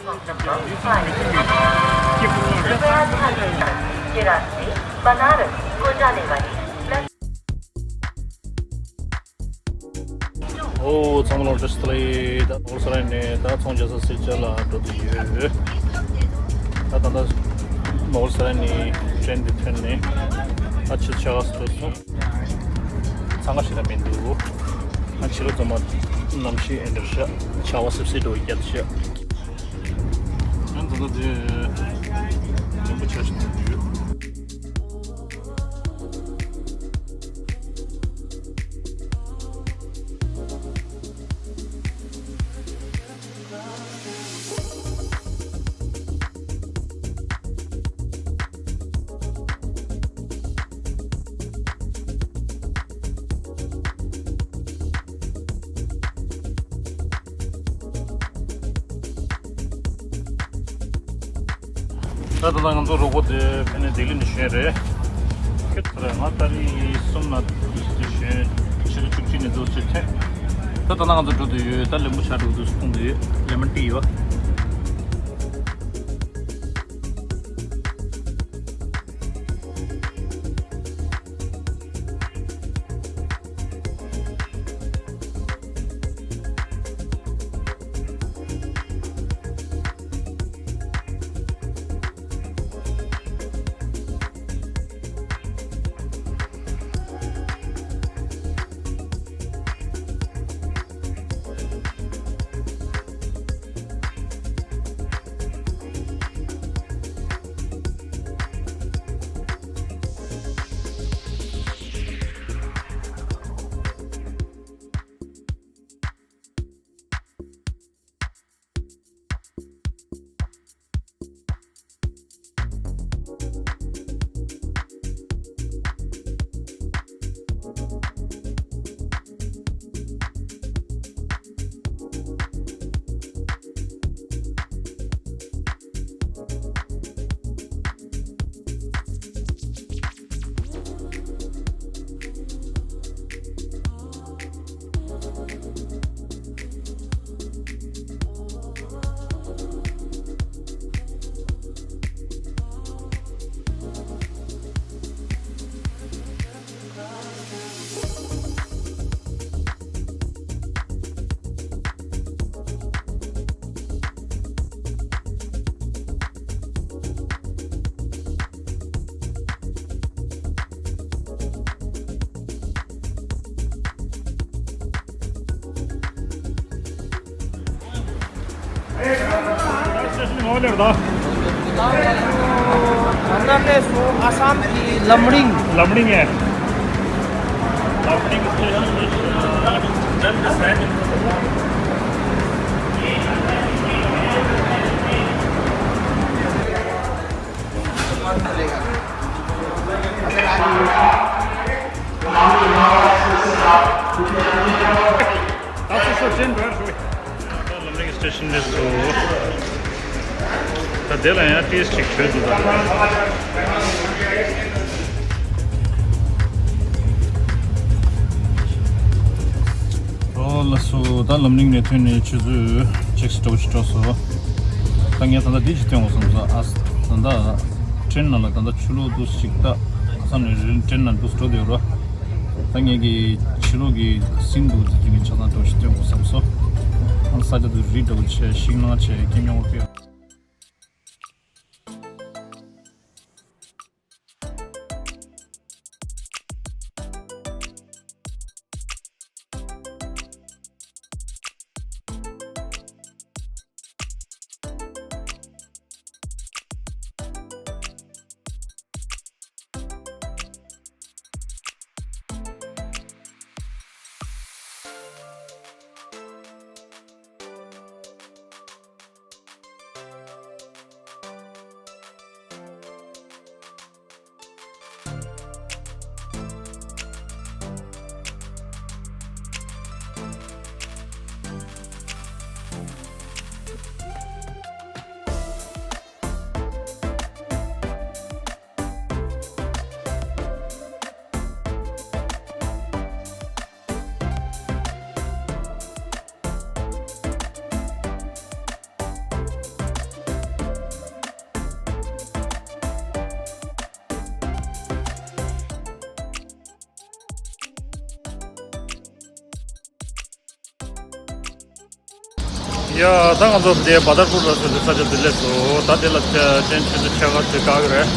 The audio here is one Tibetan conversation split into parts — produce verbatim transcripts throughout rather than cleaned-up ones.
नंबर पाँच। कृपया ध्यान दीजिए, ये रास्ते बनारस को जाने वाली प्लस ཨོ། ཚང་མ་ལ་བཀྲ་ཤིས་བདེ་ལེགས། ད་ནོར་སི་ར་ནས་ད་ཚོང་རྒྱག་ས་སེར་སྐྱ་ལ་འགྲོ་དུ་ཡོད། ད་ད་ལྟ་ནོར་སི་ར་ནས་ཊེན་འདི་ཐོན་ནས་ད་ཕྱི་ཆ་ག་སུ་སོང་། འཚང་ཁ་ཞིག་ད་མི་འདུག་ཨ་ཕྱི་ལོ་ཚང་མ་གནམ་གཤིས་ཨེ་འདྲ་ཤག་ཆར་པ་སིབ་སིབ་འགྲོ་བའི་སྐད་ཤག་ཡང་ད་ལྟ་དེ་རིན་པོ་ཆེ་ཞིག་འདུག་ཡོད། ད་ད་ལྟ་ང་ཚོ་རོགས་པ་དེ་ཕ་ནས་ལྡི་ལི་ནས་བཞོན་རེད། ཁྱོད་ཚོ་རེད། ང་ཏ་རིག་གསུམ་ལ་དུས་སུ་བཞོན། ཕྱི་ལོ་བཅུ་གཅིག་ནས་འདུག་ཚོད་ཐེངས། ད་ད་ལྟ་ང་ཚོ་འགྲོ་དུ་ཡོད། ད་ལེ་མོ་ཆ་འགྲོ་དུས་སུ་ཁོང་དུ་ཡོད། ལེ་མོན་ཊི་ཡོད། སྟེ་ཤིན་ནོར་ལེར་ད། ལམ་རིང་། ལམ་རིང་ཨེ། ལམ་རིང་སྟེ་ཤིན། ད་ལམ་རིང་སྟེ་ཤིན་རེད་སོ། ད་དེ་ལ་ཡང་ཏིས་ཅིག་བྲོས་འདུག་ད། ཨོ་ལགས་སོ། ད་ལམ་རིང་ནས་ཐོན་ནས་ཆུ་ཚོད་ཆིག་སྟོང་ཅིག་འགྲོ་སོང་། ད་ངས་ད་ལྟ་འདི་ཅིག་སྟོན་དགོས་བསམ་སོང་། ཨ་ད་ལྟ་ཊེན་ནང་ལ་ད་ལྟ་ཆུ་ལོག་འདུག་ཅིག་ད་ཁ་སང་ནས་ཊེན་ནང་འདུག་འགྲོ་བསྡད་ཡོད་ར། ད་ངས་ཀྱི་ཕྱི་ལོགས་ཀྱི་ཟིན་འདུག་ཟེར་གྱི་ཆ་ཚང་འགྲོ་ཞིག་སྟོན་དགོས་བསམ་སོང་། ཨང་ས་ཆ་དུ་རི་འདྲ་བོ་ཆེ་ཤིང་ནགས་ཆེ་ཁྱེད་མྱོང་བ་ཕེ། ཡ། ད་ང་ཚོ་འདི་བ་དར་པུར་ལ་སོ་སོའི་ས་ཆ་འདི་སླེབས་སོང་། ད་འདི་ལ་ཅན་ཆུ་ཚོད་ཕྱེད་ཀ་ཞིག་བཀག་གི་རེད།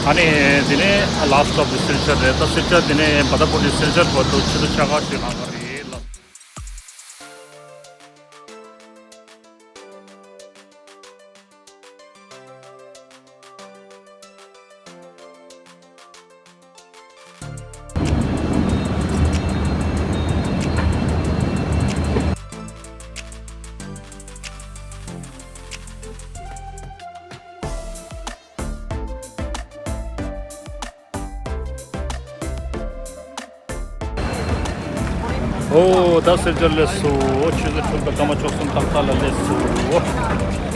ཨ་ནི་འདི་ནས་ལ་སི་ཊི་སི་ཊོབ་འདི་སིལ་ཆར་རེད། ད་སིལ་ཆར་འདི་ནས་བ་དར་པུར་འདི་སིལ་ཆར་བར་དུ་ཆུ་ཚོད་ཕྱེད་ཀ་ཞིག་ལྷག་གི་རེད་ལ། ཨོ། ད་སིལ་ཆར་སླེབས་སོང་། ཆུ་ཚོད་དྲུག་དང་སྐར་མ་བཅུ་གསུམ་ཏག་ཏག་ལ་སླེབས་སོང་།